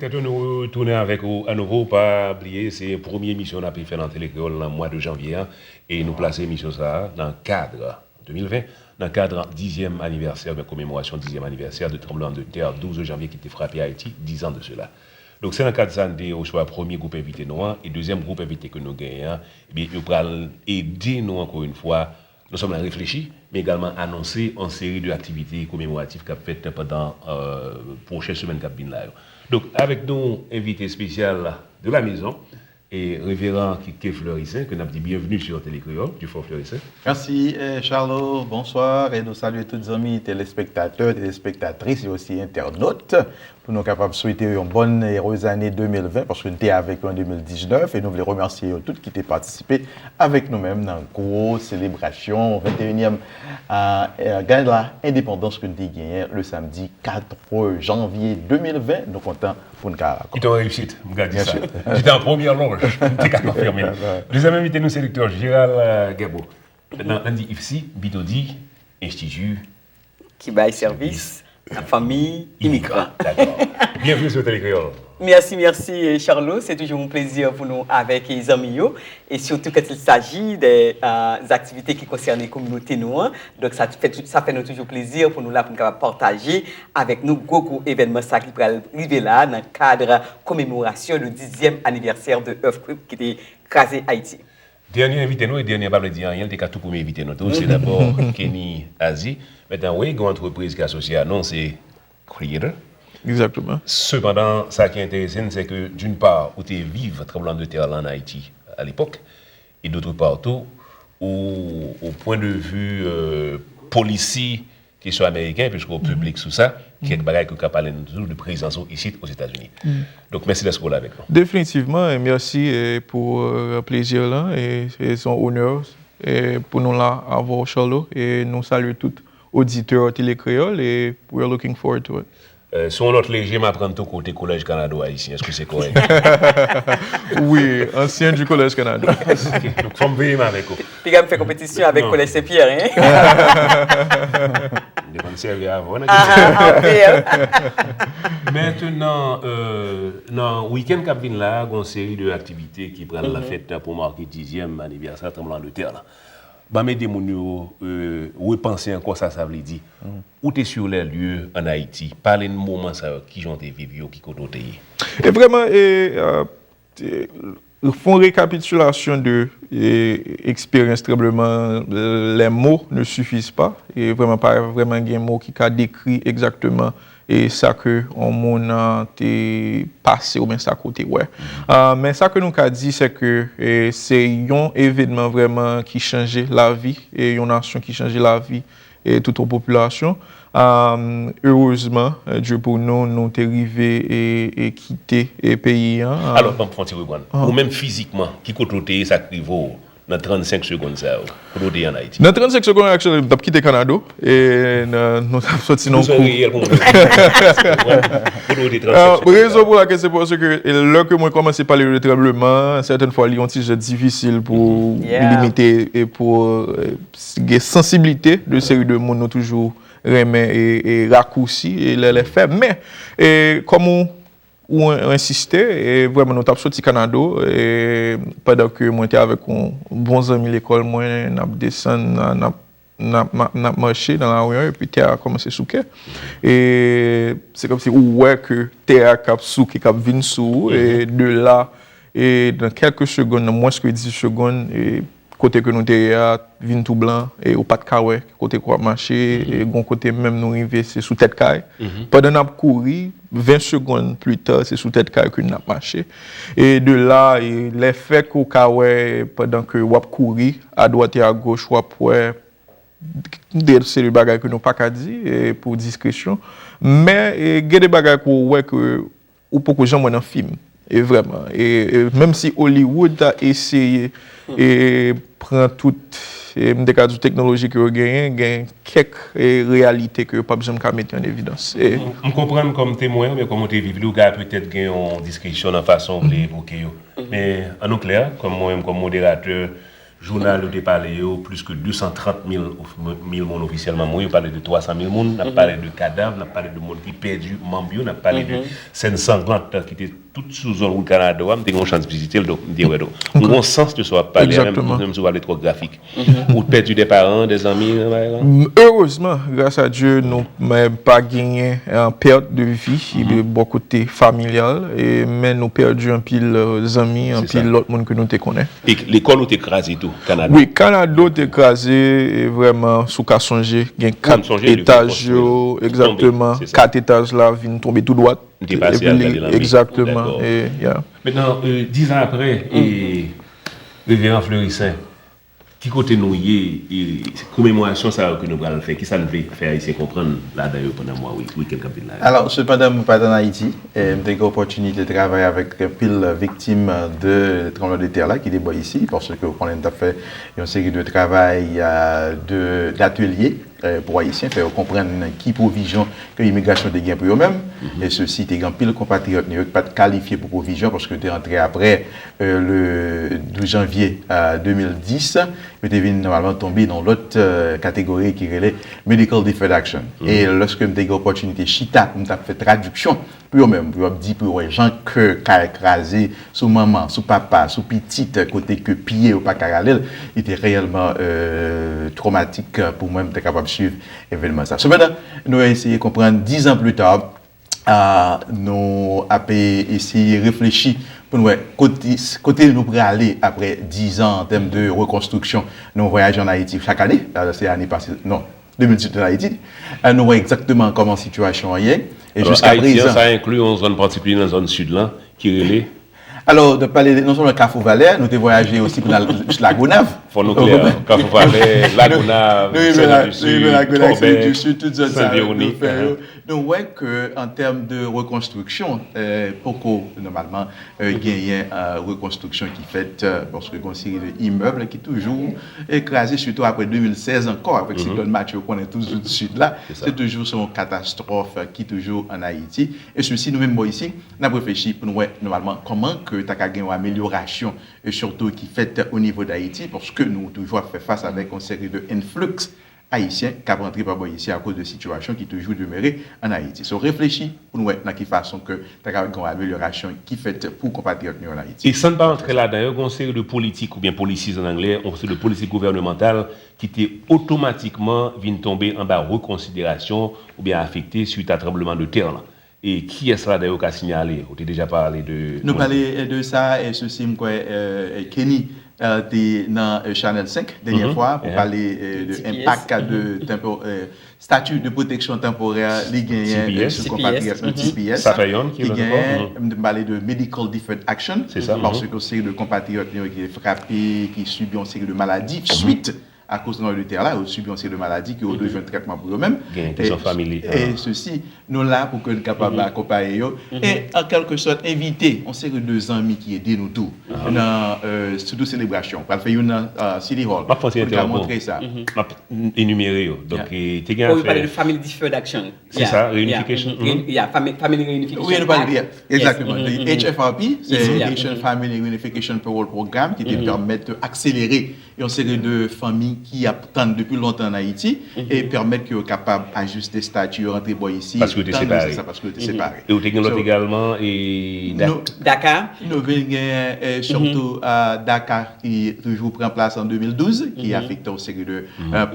Kèt nou retounen avèk ou anouvo. Pa bliye, se premye emisyon n ape fè nan Tele Kreyòl nan mwa de janvye a. E nou plase emisyon sa a nan kad de mil ven, nan kad dizyèm anivèsè, oubyen komemorasyon dizyèm anivèsè de tranblemann de tè douz janvye ki te frape Ayiti dizan de sela. Donk, se nan kad sa a n te resevwa premye gwoup envite nou an, e dezyèm gwoup envite ke nou genyen an, ebyen, yo pral ede nou, ankò yon fwa, non sèlman reflechi, men egalman anonse yon seri de aktivite komemoratif k ap fèt pandan, euh, pwochen semèn k ap vin la yo. Donk, avèk nou, envite espesyal de la maison, e Reveran Kike Fleurissaint, ke n ap di bienvenue sur Télé Créole, Dufort Fleurissaint. Mèsi, eh, Charlot, bonswa, e nou salye tout zanmi telespektatè, telespektatris e osi entènot, pou nou kapab swete yo yon bòn e erez ane de mil ven, paske n te avèk yo an de mil diznèf, e nou vle remèsye yo tout ki te patisipe avèk nou menm nan gwo selebrasyon venteyinyèm, ah, eh, gala endepandans ke n te genyen le samdi kat janvye de mil ven. Nou kontan pou n ka... Ki te yon reyisit, m ka di sa. Byen si. Ki te an premyè lonj, m te ka konfime l. Dezyèm envite nou, se Doktè Gérald, euh, Guerbault. Nan, nan di IFSI, m pito di Enstiti ki bay sèvis a fanmi imigran. Dakò. Byenveni sou Tele Kreyòl. Mèsi, mèsi, eh, Charlot. Se toujou yon plezi pou nou avèk, eh, zanmi yo. E sitou kan il s'agit de, euh, aktivite ki konsène kominote nou an. Donk, sa fè, sa fè nou toujou plezi pou nou la, pou nou kapab pataje avèk nou gwo, gwo evènman sa ki pral rive la nan kad komemorasyon de dizyèm anivèsè de Earthquake ki te kraze Ayiti. Dènye envite nou, e dènye pa vle di anyen, li te ka tou premye envite nou tou, se dabò Kenny Azi. Mentnan, wi, gen yon antrepriz ki asosye a nou, se Creator. Egzakteman. Sepandan, sa ki enterese n, se ke, d'une part, ou te viv tranblemann de tè la an Ayiti alepòk, e d'autre part tou, ou, o pwen de vi, euh, polisi, kesyon ameriken, piske w piblik sou sa, kèk bagay ke w ka pale nou toujou de prezans ou isit Ozetazini. Donk, mèsi dèske w la avèk nou. Definitivman, e mèsi, e pou, euh, plezi lan, e, e se yon onè, e pou nou la avè w, Charlot, e nou salye tout oditè Tele Kreyòl, e we are looking forward to it. Euh, sou yon nòt leje, m aprann tou ke w te Collège Canado Haïtien. Èske se kòrèk? Wi, ancien du Collège Canado. Ok, donk, fò m veye m avèk ou. Piga m fè konpetisyon avèk Collège Saint-Pierre, hein? M te konn sèvi avè w nan kesyon. Ah, anpil. Mentnan, euh, nan wikenn k ap vin la, gen yon seri de aktivite ki pral fèt pou make dizyèm anivèsè tranblemann de tè la. Ban m ede moun yo, euh, repanse ankò sa sa vle di. Ou te sur les lieux an Ayiti. Pale n moman sa yo, kijan w te viv yo, ki kote w te ye? E vrèman, e, euh, te, fè yon rekapitilasyon de, e, eksperyans tranbleman, les mots ne suffisent pas. E vrèman, pa vrèman gen mo ki ka dekri egzakteman e sa ke yon moun, a, te pase oubyen sa ke w te wè. A, men sa ke nou ka di, se ke, e, se yon evènman vrèman ki chanje lavi, e yon nasyon ki chanje lavi, e tout yon popilasyon. A, erezman, e, Dye pou nou, nou te rive e, e kite, e, peyi an. A. Alò, ban m fè yon ti reprann. Ou menm fizikman, ki kote w te ye, sa k rive w? Nan trannsenk segonn sa yo, kote w te ye an Ayiti? Nan trannsenk segonn, actually, m t ap kite Kanado, e nan, nou t ap soti nan yon kou. Bezwen reyèl pou moun yo konprann. Kote w te trannsenk segonn sa yo? Rezon pou lakèl se paske, e, lè ke mwen kòmanse pale de tranbleman, sètèn fwa li yon ti jan difisil pou limite e pou, e, gen sansiblite de seri de moun nou toujou renmen e, e rakousi e lè, lè fè. Men, e, kòm ou ou en-, ensiste, e vrèman, nou t ap soti Kanado, e pandan ke mwen te avèk yon bon zanmi lekòl mwen, n ap desann, n a-, n ap, n ap ma-, n ap mache nan lari an, epi tè a kòmanse souke. E se kòmsi ou wè ke tè a k ap souke, k ap vin sou ou, e de la, e nan kèlke segonn, nan mwens ke dis segonn, e kote ke nou te ye a vin tou blan, e ou pa t ka wè kote ke w ap mache, e gon kote menm nou rive, se sou tèt kay. Pandan n ap kouri, ven segonn pli ta, se sou tèt kay ke n ap mache. E de la, e lèfè ke w ka wè pandan ke w ap kouri, adwat e agoch, w ap wè de seri bagay ke nou pa ka di, e pou diskresyon. Men, e gen de bagay ke w wè ke ou poko janm wè nan fim. E vrèman. E, e menm si Hollywood ta eseye, e pran tout, e m te ka di w teknoloji ke yo genyen, gen kèk, e reyalite ke yo p ap janm ka mete an evidans. E m, m konprann kòm temwen, oubyen kòm ou te viv li, ou ka petèt gen yon diskresyon nan fason w vle evoke yo. Men, ann nou klè, kòm mwen menm, kòm moderatè, Jounal yo te pale yo, plis ke de san trant mil, mil moun ofisyèlman mouri, yo pale de twa san mil moun, n ap pale de kadav, n ap pale de moun ki pèdi manm yo, n ap pale de sèn sanglant ki te tout sou zòn wout Kanado a, m te gen yon chans vizite l, donk m te wè tou. M gen yon sans de sa w ap pale a, menm, menm si w pa vle twò grafik. Ou pèdi de paran, de zanmi nan bagay la? Erezman, gras a Dye, nou pa genyen pèt de vi bò kote familyal, men nou pèdi anpil zanmi, anpil lòt moun ke nou te konnen. E lekòl ou te kraze tou, Kanado? Wi, Kanado te kraze, vrèman, si w ka sonje, gen kat etaj yo, egzakteman, kat etaj la vin tonbe tou dwat. M te pase al gade l anpil. Egzakteman. Mentnan, dizan apre, Reveran Fleurissaint, ki kote nou ye? Komemorasyon sa yo ke nou pral fè, kisa n vle fè Ayisyen konprann ladan yo pandan mwa, wi, wikenn k ap vin la yo? Alò, sepandan, mwen pa t ann Ayiti. M te gen opòtinite travay avèk anpil viktim de tranblemanntè la ki te bò isi, paske ou konnen n t ap fè yon seri de travay, de, datelye pou Ayisyen, fè yo konprann ki pwovizyon ke imigrasyon te gen pou yo menm. E sesi te gen anpil konpatriyòt nou yo ki pa t kalifye pou pwovizyon paske yo te rantre apre le douz janvye de mil dis. Yo te vin nòmalman tonbe nan lòt kategori ki rele Medical Deferred Action. E lòske m te gen opòtinite chita pou m t ap fè tradiksyon pou yo menm, pou yo ap di pou yo wè jan ke kay kraze sou manman, sou papa, sou pitit, kote ke pye yo pa ka rale l, li te reyèlman twomatik pou mwen, m te kapab swiv evènman sa. Sepandan, nou eseye konprann, dizan pli ta, nou ap eseye reflechi pou n wè kote, kote nou prale apre dizan an tèm de rekonstriksyon. Nou vwayaje ann Ayiti chak ane, se ane pase, non, de mil dizuit ann Ayiti, nou wè egzakteman kòman sitiyasyon an ye. E jiska prezan, sa enkli yon zòn patikilye nan zòn sid lan ki rele... Alò, n ap pale non sèlman Kafou Valè, nou te vwayaje osi pou n al jis Lagonav. Fò nou klè, Kafou Valè, Lagonav, Sèl di Sid, Kòbèk, Sen Vewonik. Nou wè ke an tèm de rekonstriksyon, poko nòmalman genyen rekonstriksyon ki fèt, paske gen yon seri de imèb ki toujou kraze, sitou apre de mil sèz ankò, avèk siklòn Matye, ou konnen tou zòn sid la, se toujou se yon katastwòf ki toujou ann Ayiti. E sesi, nou menm bò isi, n ap reflechi pou n wè nòmalman kòman ke ta ka gen yon amelyorasyon, e sitou ki fèt o nivo Dayiti, paske nou toujou ap fè fas avèk yon seri de enfliks ayisyen k ap rantre pa bò isi akoz de sitiyasyon ki toujou demere ann Ayiti. So, reflechi pou n wè nan ki fason ke ta ka gen yon amelyorasyon ki fèt pou konpatriyòt nou yo ann Ayiti. E san n pa rantre ladan yo, gen yon seri de politik oubyen policies an anglè, yon seri de politik gouvènemantal ki te otomatikman vin tonbe anba rekonsiderasyon oubyen afekte swit a tranblemanntè lan. E kiyès ladan yo ka sinyale? Ou te deja pale de... Nou pale de sa, e sesi, m kwè, Kenny te nan Channel senk dènyè fwa pou pale de enpak de tempo, stati de pwoteksyon tanporè li genyen sou konpatriyòt nou, T P S, ki genyen, m te pale de Medical Deferred Action, paske yon seri de konpatriyòt nou yo ki frape, ki sibi yon seri de maladi swit akoz tranblemanntè la, yo sibi yon seri de maladi ke yo dwe jwenn trètman pou yo menm. Gen kestyon famili. E sesi, nou la pou ke n kapab akonpaye yo. E an kèlke sòt, envite yon seri de zanmi ki ede nou tou. Nan, sitou selebrasyon. Pral fè youn nan City Hall. M ap fè yon ti entèwonp. Pou n ka montre sa. M ap enimere yo. Donk, te gen afè. Wi, pale de Family Deferred Action. Se sa, reunification. Yeah, family reunification. Wi, nou pale de, egzakteman. H F R P, se Haitian Family Reunification Parole Program, ki te pèmèt akselere yon seri de fanmi ki ap tann depi lontan ann Ayiti e pèmèt ke yo kapab ajiste stati yo, rantre bò isi, tann yo, se sa, paske yo te separe. E ou te gen lòt egalman, e DACA. Nou vin gen, sitou, DACA ki toujou pran plas an de mil douz, ki afekte yon seri de,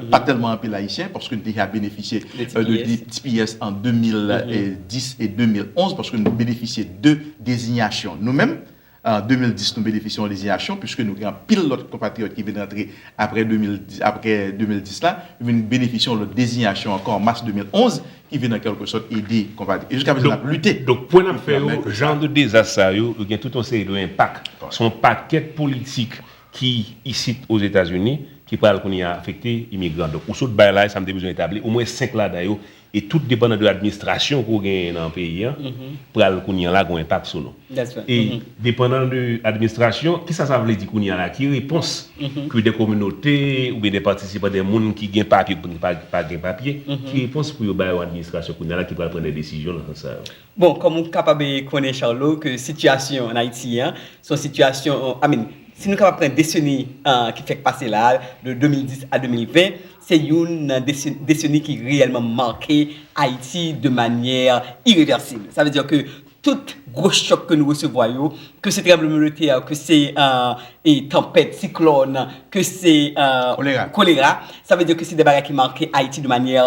pa tèlman anpil Ayisyen, paske nou te deja benefisye de T P S an de mil dis e de mil onz, paske nou benefisye de dezinyasyon. Nou menm, an de mil dis, nou benefisye yon dezinyasyon, piske nou gen anpil lòt konpatriyòt ki vin rantre apre de mil dis, apre de mil dis la, yo vin benefisye yon lòt dezinyasyon ankò an mas de mil onz, ki vin an kèlke sòt ede konpatriyòt. E jiska prezan, n ap lite. Donk, pwen n ap fè yo, jan de dezas sa yo, yo gen tout yon seri de enpak. Se yon pakèt politik ki isit Ozetazini, ki pral kounye a afekte imigran. Donk, ou sot bay la, e sa m te bezwen etabli, omwen senk ladan yo, e tout depandan de administrasyon ke w genyen nan peyi an, pral kounye a la gen yon enpak sou nou. E depandan de administrasyon, kisa sa vle di kounye a la? Ki repons ke de kominote oubyen de patisipan, de moun ki gen papye, ki pa, pa gen papye, ki repons pou yo bay yon administrasyon kounye a la ki pral pran de desizyon nan sans sa yo? Bon, kòm ou kapab konnen, Charlot, ke sitiyasyon ann Ayiti an, se yon sitiyasyon, I mean, Si nou kapab pran deseni ki fèk pase la, de de mil dis a de mil ven, se youn nan deseni ki reyèlman make Ayiti de manyè irevèsib. Sa vle di ke tout gwo chòk ke nou resevwa yo, ke se tranblemanntè, ke se e tanpèt, siklòn, ke se kolera, sa vle di ke se de bagay ki make Ayiti de manyè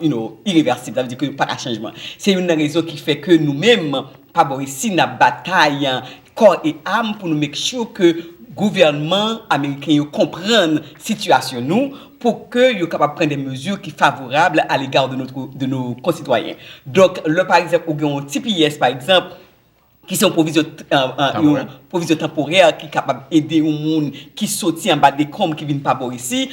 you know, irevèsib. Sa vle di ke pa ka chanjman. Se youn nan rezon ki fè ke nou menm, pa bò isi, n ap batay kò e am pou nou make sure ke gouvènman ameriken yo konprann sitiyasyon nou, pou ke yo kapab pran de mezi ki favorab a légard de notre, de nos concitoyens. Donk, lè pa egzanp ou gen yon T P S pa egzanp, ki se yon pwovizyon, yon pwovizyon tanporè ki kapab ede yon moun ki soti anba dekonm ki vin pa bò isi,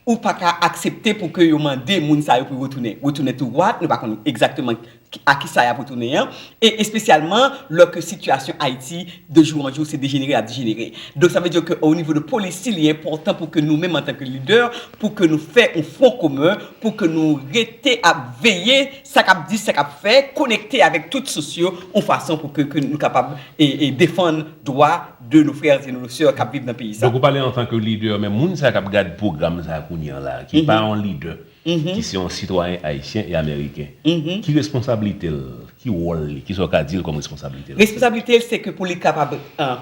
ou pa ka aksepte pou ke yo mande moun sa yo pou yo retounen. Retounen to what? Nou pa konn egzakteman a kisa y ap retounen an, e espesyalman lè ke sitiyasyon Ayiti de jou an jou se dejenere, l ap dejenere. Donk sa vle di ke o nivo de polisi li enpòtan pou ke nou menm antanke lidè, pou ke nou fè yon fwon komen, pou ke nou rete ap veye sa k ap di, sa k ap fè, konekte avèk tout sous yo yon fason pou ke, ke nou kapab e, e defann dwa de nos frères et nos sœurs k ap viv nan peyi sa. Donk ou pale antanke lidè, men moun sa k ap gad pwogram sa kounye a la, ki pa yon lidè, ki se yon sitwayen ayisyen e ameriken, ki responsablite l, ki wòl li, kisa w ka di l kòm responsablite l? Responsablite l se ke pou li kapab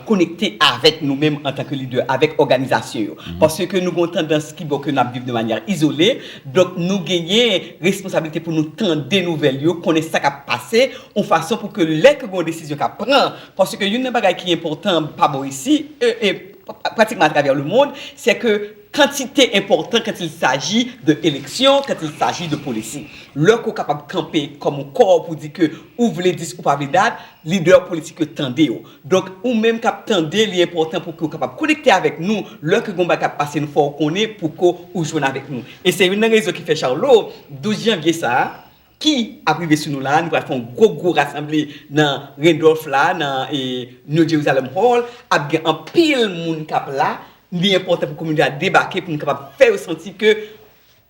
konekte avèk nou menm antanke lidè, avèk òganizasyon yo. Paske nou gen yon tandans ki bò ke n ap viv de manyè izole, donk nou genyen responsablite pou nou tande nouvèl yo, konnen sa k ap pase, yon fason pou ke lè ke gen yon desizyon k ap pran, paske youn nan bagay ki enpòtan pa bò isi, e, e pratikman atravè lemonn, se ke kantite enpòtan quand il s'agit de eleksyon, quand il s'agit de polisi. Lè ke w kapab kanpe kòm yon kò pou di ke ou vle dis ou pa vle dat, lidè politik yo tande w. Donk, ou menm k ap tande, li enpòtan pou ke w kapab konekte avèk nou. Lè ke gen yon bagay k ap pase, nou fè w konnen pou ke ou jwenn avèk nou. E se youn nan rezon ki fè Charlot, douz janvye sa a, ki ap rive sou nou la, nou pral fè yon gwo, gwo rasanble nan Randolph la, nan e, New Jerusalem Hall, ap gen anpil moun k ap la, li enpòtan pou kominote a debake, pou nou kapab fè yo santi ke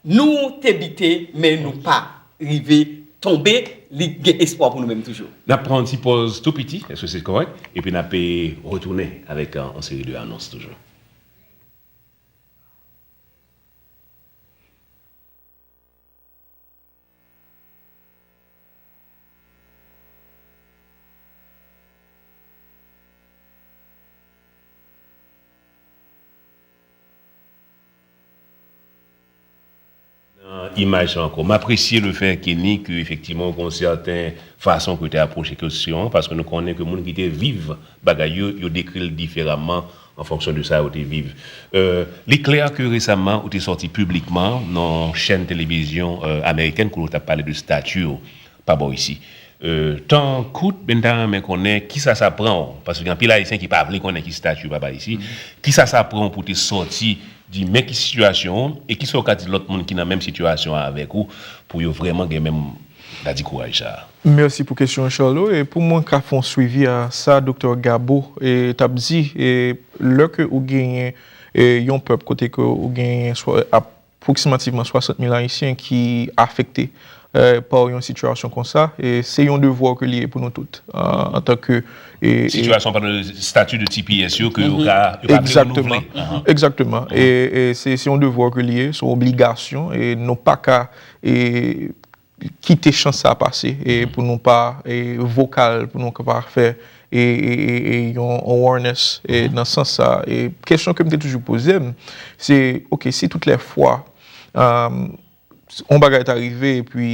nou te bite, men nou pa rive tonbe, li gen espwa pou nou menm toujou. N ap pran yon ti pòz tou piti, èske se kòrèk? Epi n ap retounen avèk yon seri de anons toujou. Nan imaj sa ankò, m apresye lefè, Kenny, ke efektivman ou gen yon sèten fason ke w te apwoche kesyon an, paske nou konnen ke moun ki te viv bagay yo, yo dekri l diferaman an fonksyon de sa yo te viv. Li klè ke resaman ou te sòti piblikman nan yon chèn televizyon amerikèn kote w t ap pale de stati w pa bò isi. Tan kout, men m ta renmen konnen kisa sa pran w, paske gen anpil Ayisyen ki pa vle konnen ki stati pa bò isi. Kisa sa pran w pou w te sòti di men ki sitiyasyon w, e kisa w ka di lòt moun ki nan menm sitiyasyon an avèk ou, pou yo vrèman gen menm, n a di, kouraj sa a? Mèsi pou kesyon an, Charlot. E pou mwen ka fè yon swivi a sa Doktè Gabo e t ap di, e lè ke ou genyen e yon pèp kote ke ou genyen swa, ap pwoksimativman swasant mil Ayisyen ki afekte pa yon sitiyasyon konsa, e se yon devwa ke li ye pou nou tout, antanke e, e, sitiyasyon pa nan stati de T P S yo ke yo ka, yo ka vle renouvle. Egzakteman. E, e se, se yon devwa ke li ye, se yon obligasyon, e nou pa ka e, kite chans sa pase e pou nou pa e, vokal, pou nou pa fè e, e, e, e yon awareness e, nan sans sa. E kesyon ke m te toujou poze m, se, oke, si tout lè fwa yon bagay ta rive epi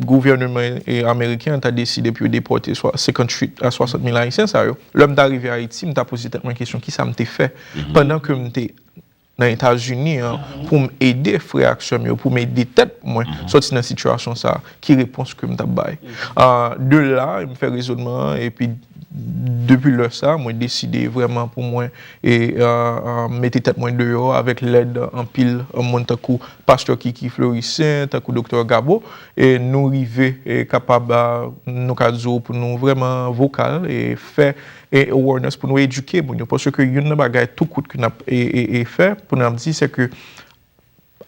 gouvèneman e, ameriken an ta deside pou yo depòte swa, senkantuit a swasant mil Ayisyen sa yo, lè m ta rive Ayiti, m ta poze tèt mwen kesyon, kisa m te fè pandan ke m te nan Etazini an pou m ede frè ak sè m yo, pou m ede tèt mwen sòti nan sitiyasyon sa a, ki repons ke m t ap bay? De la, m fè rezònman an, epi depi lè sa a, mwen deside vrèman pou mwen e, mete tèt mwen deyò avèk lèd anpil moun tankou Pastè Kiki Fleurissaint, tankou Doktè Gabo, e nou rive e kapab, nou ka di w, pou nou vrèman vokal e fè e awareness, pou nou edike moun yo. Paske youn nan bagay tou kout ke n ap e, e, e fè, pou n ap di, se ke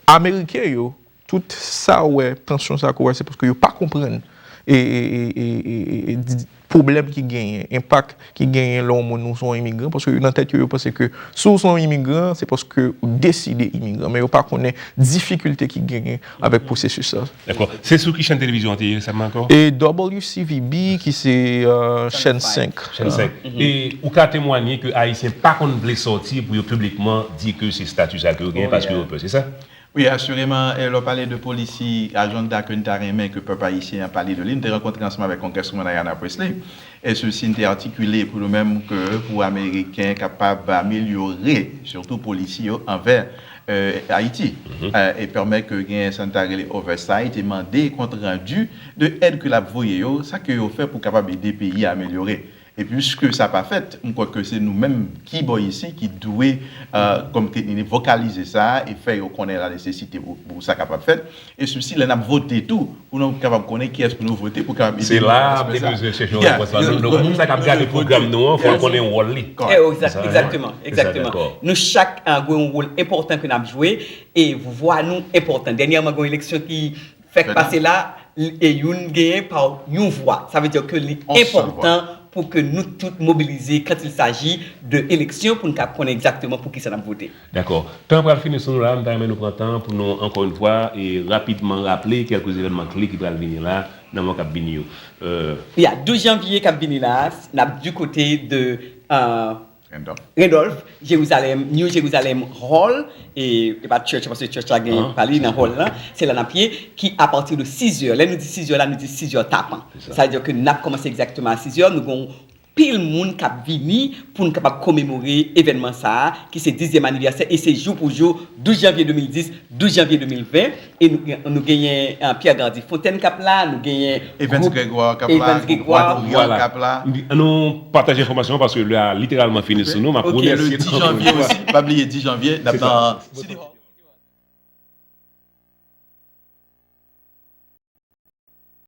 Ameriken yo, tout sa w wè, tansyon sa ke w wè, se paske yo pa konprann e, e, e, e, e, e, di- pwoblèm ki genyen, enpak ki genyen lè yon moun ou se yon imigran, paske yo nan tèt yo, yo panse ke si w se yon imigran, se paske ou deside imigran, men yo pa konnen difikilte ki genyen avèk pwosesis la. Dakò. Se sou ki chèn televizyon an te ye, sa m ankò? E W C V B, ki se euh, chèn senk. Chèn senk. E ou ka temwanye ke Ayisyen pa konn vle sòti pou yo piblikman di ke se stati sa ke yo genyen paske yo pè, se sa? Wi, asireman, lè w pale de polisi, ajanda ke n ta renmen ke pèp ayisyen an pale de li, n te rankontre ansanm avèk Congresswoman Ayanna Pressley, e sou si n te atikile pou nou menm ke pou Ameriken kapab amelyore, sitou polisi yo anvè Ayiti, e pèmèt ke gen sa n ta rele oversight e mande kont randi de èd ke l ap voye yo, sa ke yo fè pou kapab ede peyi a amelyore. E piske sa pa fèt, m kwè ke se nou menm ki bò isi ki dwe, kòm teknisyen, vokalize sa e fè yo konnen la nesesite pou, pou sa kapab fèt. E sousi, lè n ap vote tou, pou nou kapab konnen kiyès pou nou vote, pou kapab ede nou. Se la, nou te bezwen chèche yon repons la. Donk, moun sa k ap gade pwogram nou an, fò l konnen wòl li. Egzakteman, egzakteman. Nou chak gen yon wòl enpòtan ke n ap jwe, e vwa nou enpòtan. Dènyèman, gen yon eleksyon ki fèk pase la, e youn genyen pa yon vwa. Sa vle di ke li enpòtan pou ke nou tout mobilize quand il s'agit de eleksyon pou n ka konnen egzakteman pou kisa n ap vote. Dakò. Tan pral fini sou nou la, m ta renmen nou pran tan pou nou, ankò yon fwa, e rapidman raple kèlke evènman kle ki pral vini la nan mwa k ap vini yo. Ya, douz janvye k ap vini la, n ap du kote de Randolph, Jerusalem, New Jerusalem Hall, e, e pa church, paske church la gen pa li nan hall lan, se la n ap ye, ki apati de sizè. Lè nou di sizè la, nou di sizè tapan. Sa vle di ke n ap kòmanse egzakteman a sizè, nou gen pil moun k ap vini pou n kapab komemore evènman sa a, ki se dizyèm anivèsè, e se jou pou jou, douz janvye de mil dis, douz janvye de mil ven, e nou, nou genyen Pierre Gardy Fontaine k ap la, nou genyen Evans Grégoire k ap la, Evans Grégoire, Grégoire k ap la. Nou pataje enfòmasyon paske lè a literalman fini sou nou. M ap remèsye nou ankò yon fwa. Pa bliye dis janvye, n ap nan City Hall.